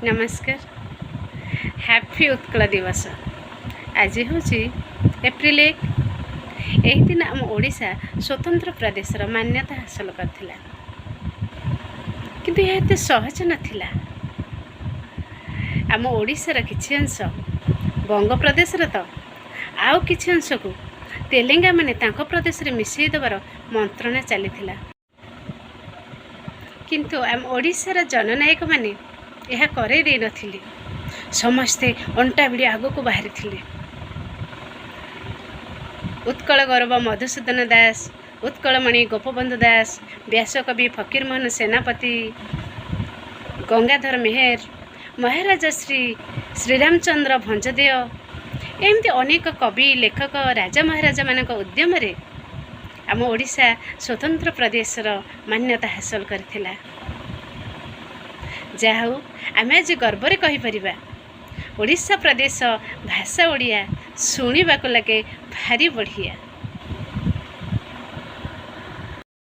ନମସ୍କାର, ହ୍ୟାପି ଉତ୍କଳ ଦିବସ। ଆଜି ହେଉଛି ଏପ୍ରିଲ 1। ଏହି ଦିନ ଆମ ଓଡ଼ିଶା ସ୍ୱତନ୍ତ୍ର ପ୍ରଦେଶର ମାନ୍ୟତା ହାସଲ କରିଥିଲା। କିନ୍ତୁ ଏହା ଏତେ ସହଜ ନଥିଲା। ଆମ ଓଡ଼ିଶାର କିଛି ଅଂଶ ବଙ୍ଗ ପ୍ରଦେଶର ତ ଆଉ କିଛି ଅଂଶକୁ ତେଲେଙ୍ଗାମାନେ ତାଙ୍କ ପ୍ରଦେଶରେ ମିଶାଇ ଦେବାର ମନ୍ତ୍ରଣା ଚାଲିଥିଲା। କିନ୍ତୁ ଆମ ଓଡ଼ିଶାର ଜନନାୟକମାନେ ଏହା କରେଇ ଦେଇନଥିଲେ। ସମସ୍ତେ ଅଣ୍ଟା ଭିଡ଼ି ଆଗକୁ ବାହାରିଥିଲେ। ଉତ୍କଳ ଗୌରବ ମଧୁସୂଦନ ଦାସ, ଉତ୍କଳମଣି ଗୋପବନ୍ଧୁ ଦାସ, ବ୍ୟାସକବି ଫକୀରମୋହନ ସେନାପତି, ଗଙ୍ଗାଧର ମେହେର, ମହାରାଜା ଶ୍ରୀ ଶ୍ରୀରାମଚନ୍ଦ୍ର ଭଞ୍ଜଦେଓ, ଏମିତି ଅନେକ କବି, ଲେଖକ, ରାଜା ମହାରାଜାମାନଙ୍କ ଉଦ୍ୟମରେ ଆମ ଓଡ଼ିଶା ସ୍ୱତନ୍ତ୍ର ପ୍ରଦେଶର ମାନ୍ୟତା ହାସଲ କରିଥିଲା। ଯାହା ହଉ, ଆମେ ଆଜି ଗର୍ବରେ କହିପାରିବା, ଓଡ଼ିଶା ପ୍ରଦେଶ, ଭାଷା ଓଡ଼ିଆ, ଶୁଣିବାକୁ ଲାଗେ ଭାରି ବଢ଼ିଆ।